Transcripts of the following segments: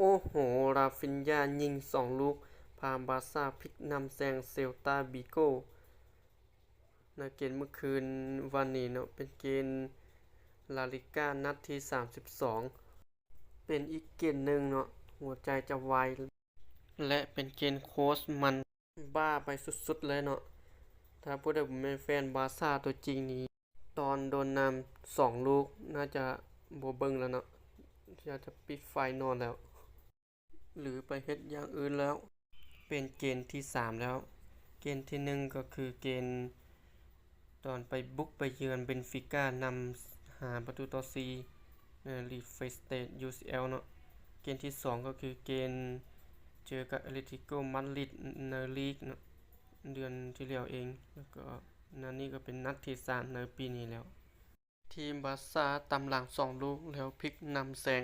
ໂອ້ໂຫ ຣາຟິນຢາຍິງສອງລູກ ພາບາຊາພິກນຳແຊງເຊວຕາວິໂກ ໃນເກມມື້ຄືນວັນນີ້ເນາະ ເປັນເກມລາລິການັດທີສາມສິບສອງ ເປັນອີກເກມໜຶ່ງເນາະ ຫົວໃຈຈະວາຍ ແລະ ເປັນເກມໂຄດມັນ ບ້າໄປສຸດໆເລີຍເນາະ. ຖ້າຜູ້ໃດບໍ່ແມ່ນແຟນບາຊາຕົວຈິງນີ້ ຕອນໂດນນຳສອງລູກ ໜ້າຈະບໍ່ເບິ່ງແລ້ວເນາະ ໜ້າຈະປິດໄຟນອນແລ້ວ ຫຼື ໄປເຮັດຢ່າງອື່ນແລ້ວ. ເປັນເກມທີສາມແລ້ວ. ເກມທີໜຶ່ງກໍຄືເກມຕອນໄປບຸກໄປເຢືອນເບັນຟີກາ ນຳຫ້າປະຕູຕໍ່ສີ່ ໃນລີກເຟສເຕດ ຢູຊີແອລ ເນາະ. ເກມທີສອງກໍຄືເກມເຈີກັບແອດເລຕິໂກມາດຣິດໃນລີກເນາະ ເດືອນທີ່ແລ້ວເອງ ແລ້ວກໍນັດນີ້ກໍເປັນນັດທີສາມໃນປີນີ້ແລ້ວ ທີ່ບາຊາຕາມຫຼັງສອງລູກແລ້ວພິກນຳແຊງ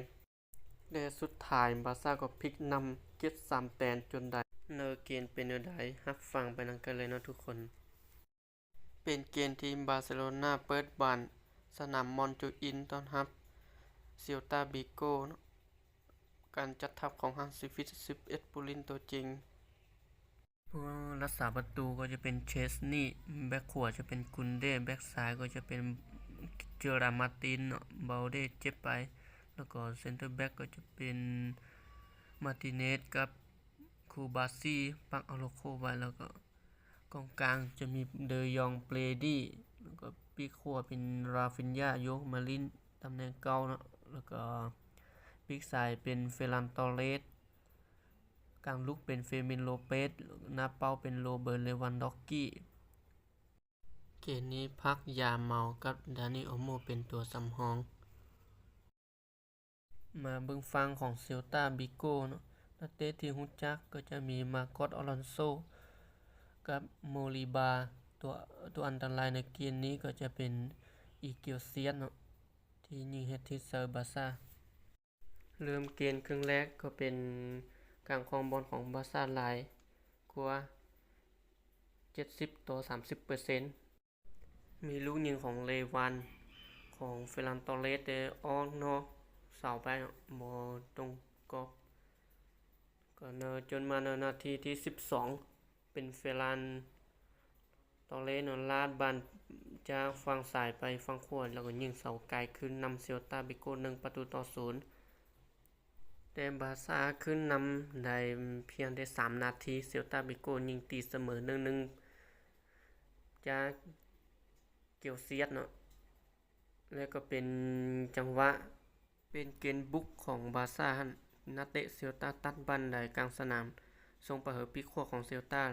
ແລະ ສຸດທ້າຍບາຊາກໍພິກນຳເຈັດສາມແປນຈົນໄດ້. ເນື້ອເກມເປັນແນວໃດ ຮັບຟັງໄປນຳກັນເລີຍເນາະທຸກຄົນ. ເປັນເກມທີ່ບາເຊໂລນາເປີດບ້ານສະໜາມມອນໂຈອິນຕ້ອນຮັບເຊວຕາວິໂກເນາະ. ການຈັດທັບຂອງຮັນຊີຟລິກ ສິບເອັດຜູ້ຫຼິ້ນຕົວຈິງ. ຜູ້ລັກສາປະຕູກໍຈະເປັນເຊສນີ, ແບັກຂວາຈະເປັນກຸນເດ, ແບັກຊ້າຍກໍຈະເປັນເຈີຣາມາຕິນເນາະ, ບາວເດເຈັບໄປ, ແລ້ວກໍເຊັນເຕີແບັກກໍຈະເປັນມາຕິເນສກັບຄູບາຊີ ປັກອາໂລໂຄໄວ້, ແລ້ວກໍ ກອງກາງຈະມີເດີຢອງ, ເບຣດີ ແລ້ວກໍປີກຂວາເປັນຣາຟິນຍາ ໂຢມາລິນ ຕຳແໜ່ງເກົ່າເນາະ, ແລ້ວກໍປີກຊ້າຍເປັນເຟີລັນ ຕໍເຣສ, ກາງລຸກເປັນເຟີມິນ ໂລເປສ, ໜ້າເປົ້າເປັນໂຣເບີດ ເລວັນດອຟກີ. ເກມນີ້ພັກຢາເມົາກັບດານີ ໂອໂມ ເປັນຕົວສຳຮອງ. ມາເບິ່ງຝັ່ງຂອງເຊວຕາວິໂກເນາະ, ນັກເຕະທີ່ຮູ້ຈັກກໍຈະມີມາກອສ ອາລອນໂຊ ກັບໂມລິບາ. ຕົວ ຕົວອັນຕະລາຍໃນເກມນີ້ກໍຈະເປັນອີເກວຊຽດເນາະ ທີ່ຍິງແຮັດທຣິກໃສ່ບາຊາ. ເລີ່ມເກມເຄິ່ງແລກກໍເປັນການຄອງບອນຂອງບາຊາຫຼາຍກວ່າ ເຈັດສິບຕໍ່ສາມສິບເປີເຊັນ. ມີລູກຍິງຂອງເລວານ ຂອງເຟີລັນ ຕໍເຣສ ແຕ່ອອກນອກເສົາໄປ ບໍ່ຕົງກອບ. ກໍເນີ ຈົນມາໃນນາທີທີສິບສອງ ເປັນເຟີລັນ ຕໍເຣສ ເນາະ ລາດບານຈາກຝັ່ງຊ້າຍໄປຝັ່ງຂວາ ແລ້ວກໍຍິງເສົາໄກຂຶ້ນນຳເຊວຕາວິໂກ ໜຶ່ງປະຕູຕໍ່ສູນ. ແຕ່ບາຊາຂຶ້ນນຳໄດ້ພຽງແຕ່ສາມນາທີ ເຊວຕາວິໂກຍິງຕີສະເໝີ ໜຶ່ງໜຶ່ງ ຈາກເກວຊຽດເນາະ ແລ້ວກໍເປັນຈັງຫວະ ເປັນເກມບຸກຂອງບາຊາຫັ້ນ ນັກເຕະເຊວຕາຕັດບານໄດ້ກາງສະໜາມ ສົ່ງໄປໃຫ້ປີກຂວາຂອງເຊວຕາ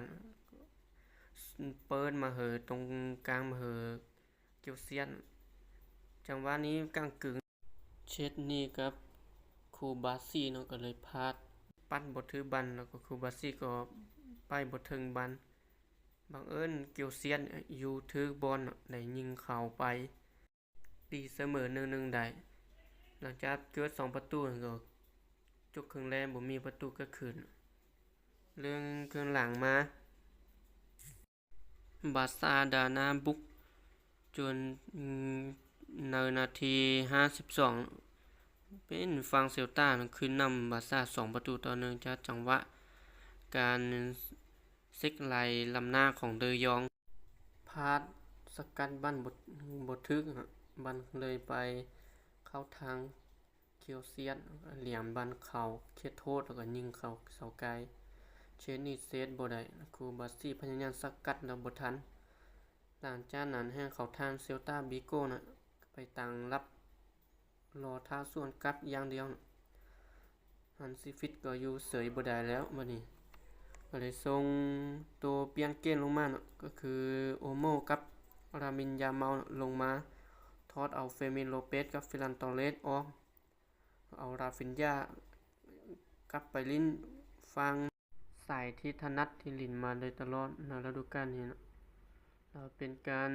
ເປີດມາໃຫ້ຕົງກາງມາໃຫ້ ເກວຊຽນ ຈັງຫວະນີ້ກ້າງກຶງ ເຊັດນີກັບຄູບາຊີເນາະ ກໍເລີຍພາດ ປັດບໍ່ຖືກບານ ແລ້ວກໍຄູບາຊີກໍໄປບໍ່ເຖິງບານ. ບັງເອີນເກວຊຽນຢູ່ຖືກບອນເນາະ ໄດ້ຍິງເຂົ້າໄປ ຕີສະເໝີ ໜຶ່ງໜຶ່ງ ໄດ້. ຫຼັງຈາກເກີດສອງປະຕູ ກໍຈົບເຄິ່ງແລກ ບໍ່ມີປະຕູເກີດຂຶ້ນ. ເລື່ອງເຄິ່ງຫຼັງມາ ບາຊາດານາບຸກຈົນໃນນາທີຫ້າສິບສອງ ເປັນຝັ່ງເຊວຕາຂຶ້ນນຳບາຊາສອງປະຕູຕໍ່ໜຶ່ງ ຈາກຈັງຫວະການເຊັກໄລ່ລ້ຳໜ້າຂອງເດີຢອງ ພາດສະກັດບານບໍ່ ບໍ່ຖືກ ບານເລີຍໄປເຂົ້າທາງ ເຄວຊຽນ ຫຼຽມບານເຂົ້າເຂດໂທດ ແລ້ວກໍຍິງເຂົ້າເສົາໄກ. ເຊດນີເຊດບໍ່ໄດ້ ຄູບາຊີພະຍາຍາມສະກັດແລ້ວບໍ່ທັນ. ຫຼັງຈາກນັ້ນແຮ່ງເຂົ້າທາງເຊວຕາວິໂກນະ ໄປຕັ້ງຮັບລໍຖ້າສວນກັບຢ່າງດຽວ. ຮັນຊີຟລິກກໍຢູ່ເສີຍບໍ່ໄດ້ແລ້ວບັດນີ້ ກໍເລີຍສົ່ງໂຕປ່ຽນເກມລົງມາເນາະ ກໍຄືໂອໂມກັບລາມິນ ຢາມາວ ລົງມາ ຖອດເອົາເຟີມິນ ໂລເປສ ກັບເຟີລັນ ຕໍເຣສ ອອກ. ເອົາຣາຟິນຢາກັບໄປຫຼິ້ນຝັ່ງສາຍທີ່ຖະໜັດທີ່ຫຼິ້ນມາໂດຍຕະຫຼອດໃນລະດູການນີ້ເນາະ ແລ້ວເປັນການ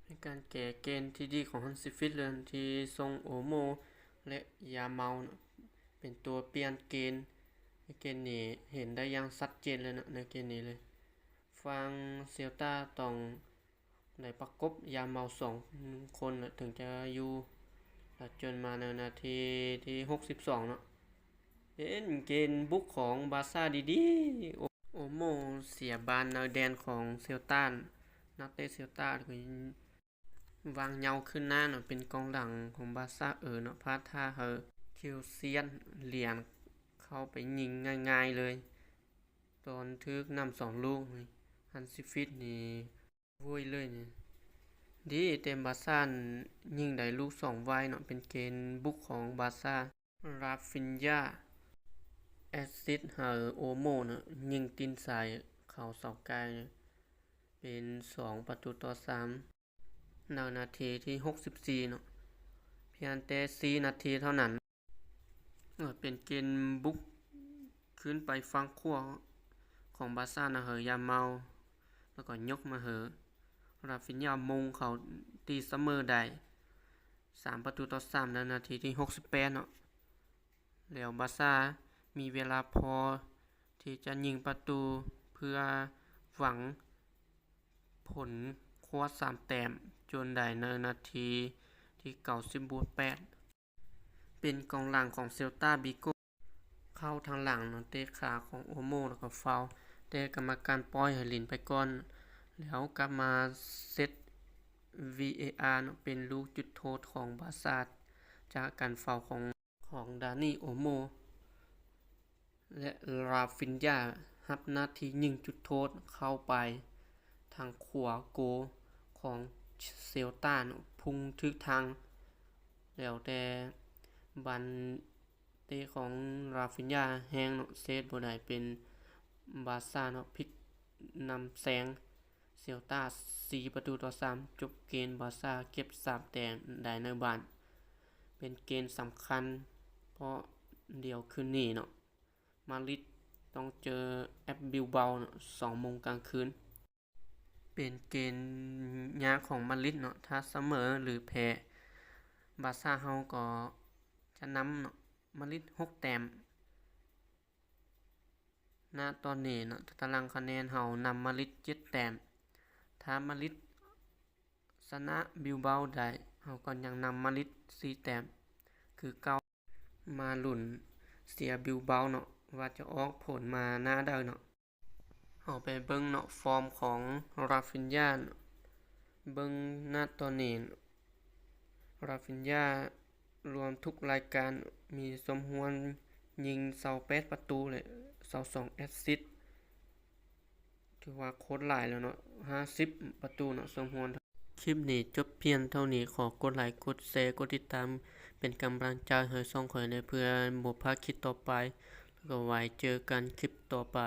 ເປັນການແກ້ເກມທີ່ດີຂອງຮັນຊີຟລິກເລີຍ ທີ່ສົ່ງໂອໂມ ແລະ ຢາມາວເນາະ ເປັນຕົວປ່ຽນເກມ. ໃນເກມນີ້ເຫັນໄດ້ຢ່າງຊັດເຈນເລີຍເນາະ ໃນເກມນີ້ເລີຍ ຝັ່ງເຊວຕາຕ້ອງ ໄດ້ປະກົບຢາມາວສອງຄົນເຖິງຈະຢູ່ ແລະ ຈົນມາໃນນາທີທີຫົກສິບສອງເນາະ ເຫັນເກມບຸກຂອງບາຊາດີໆ ໂອ ໂອໂມເສຍບານໃນແດນຂອງເຊວຕາ, ນັກເຕະເຊວຕາກໍວາງເຍົາຂຶ້ນໜ້າເນາະ, ເປັນກອງຫຼັງຂອງບາຊາເອີເນາະ, ພາດທ່າໃຫ້ຄິວເຊຍນຫຼຽນເຂົ້າໄປຍິງງ່າຍໆເລີຍ. ຕອນຖືກນຳສອງລູກນີ້ ຮັນຊີຟິດນີ້ໂວຍເລີຍນີ້. ດີແຕ່ບາຊາຍິງໄດ້ລູກສອງໄວເນາະ, ເປັນເກມບຸກຂອງບາຊາ. ຣາຟິນຍາແອັດຊິດໃຫ້ໂອໂມເນາະ, ຍິງຕີນຊ້າຍເຂົ້າເສົາໄກເປັນສອງປະຕູຕໍ່ສາມ ໃນນາທີທີຫົກສິບສີ່ເນາະ, ພຽງແຕ່ສີ່ນາທີເທົ່ານັ້ນ. ເອີ ເປັນເກມບຸກຂຶ້ນໄປຝັ່ງຂວາຂອງບາຊານະ, ໃຫ້ຢາມາວ ແລ້ວກໍຍົກມາໃຫ້ຣາຟິນຍາ ມົງເຂົ້າຕີສະເໝີໄດ້ສາມປະຕູຕໍ່ສາມ ໃນນາທີທີຫົກສິບແປດເນາະ. ແລ້ວບາຊາມີເວລາພໍທີ່ຈະຍິງປະຕູເພື່ອຫວັງຜົນຄວ້າສາມແຕ້ມຈົນໄດ້ໃນນາທີທີເກົ້າສິບບວກແປດ. ເປັນກອງຫຼັງຂອງເຊວຕາວິໂກ ເຂົ້າທາງຫຼັງເນາະ, ເຕະຂາຂອງໂອໂມ ແລ້ວກໍຟາວ, ແຕ່ກຳມະການປ່ອຍໃຫ້ຫຼິ້ນໄປກ່ອນ ແລ້ວກັບມາເຊັດ ວີເອອາ ເນາະ, ເປັນລູກຈຸດໂທດຂອງບາຊາ ຈາກການຟາວຂອງ ຂອງດານີ ໂອໂມ ແລະ ຣາຟິນຍາ ຮັບໜ້າທີ່ຍິງຈຸດໂທດເຂົ້າໄປທາງຂວາໂກຂອງເຊວຕາເນາະ, ພຸ່ງຖືກທາງ ແລ້ວແຕ່ບານເຕະຂອງຣາຟິນຍາແຮງເນາະ, ເຊດບໍ່ໄດ້, ເປັນບາຊາເນາະ ພລິກນຳແຊງເຊວຕາສີ່ປະຕູຕໍ່ສາມ. ຈົບເກມ ບາຊາເກັບສາມແຕ້ມໄດ້ໃນບ້ານ, ເປັນເກມສຳຄັນ ເພາະດຽວຄືນນີ້ເນາະ ມາດຣິດຕ້ອງເຈີແອັດບິລບາວເນາະ ສອງໂມງກາງຄືນ. ເປັນເກມຍາກຂອງມາດຣິດເນາະ, ຖ້າສະເໝີ ຫຼື ແພ້ ບາຊາເຮົາກໍຈະນຳເນາະ ມາດຣິດຫົກແຕ້ມ. ນະຕອນນີ້ເນາະ ຕາລາງຄະແນນເຮົານຳມາດຣິດເຈັດແຕ້ມ. ຖ້າມາດຣິດຊະນະບິລບາວໄດ້, ເຮົາກໍຍັງນຳມາດຣິດສີ່ແຕ້ມຄືເກົ່າ. ມາລຸ້ນເຊຍບິລບາວເນາະ ວ່າຈະອອກຜົນມາໜ້າໃດເນາະ. ເຮົາໄປເບິ່ງເນາະ ຟອມຂອງຣາຟິນຍາເນາະ, ເບິ່ງນະຕອນນີ້ ຣາຟິນຍາລວມທຸກລາຍການມີສົມຮວນຍິງຊາວແປດປະຕູ ແລະ ຊາວສອງແອັດຊິດ, ຖືວ່າໂຄດຫຼາຍແລ້ວເນາະ, ຫ້າສິບປະຕູເນາະ ສົມຮວນ. ຄລິບນີ້ຈົບພຽງເທົ່ານີ້, ຂໍກົດໄລ, ກົດແຊ, ກົດຕິດຕາມ ເປັນກຳລັງໃຈໃຫ້ຊ່ອງຂ້ອຍແດ່ ເພື່ອບໍ່ພາດຄລິບຕໍ່ໄປ, ແລ້ວກໍໄວ້ເຈີກັນຄລິບຕໍ່ໄປ.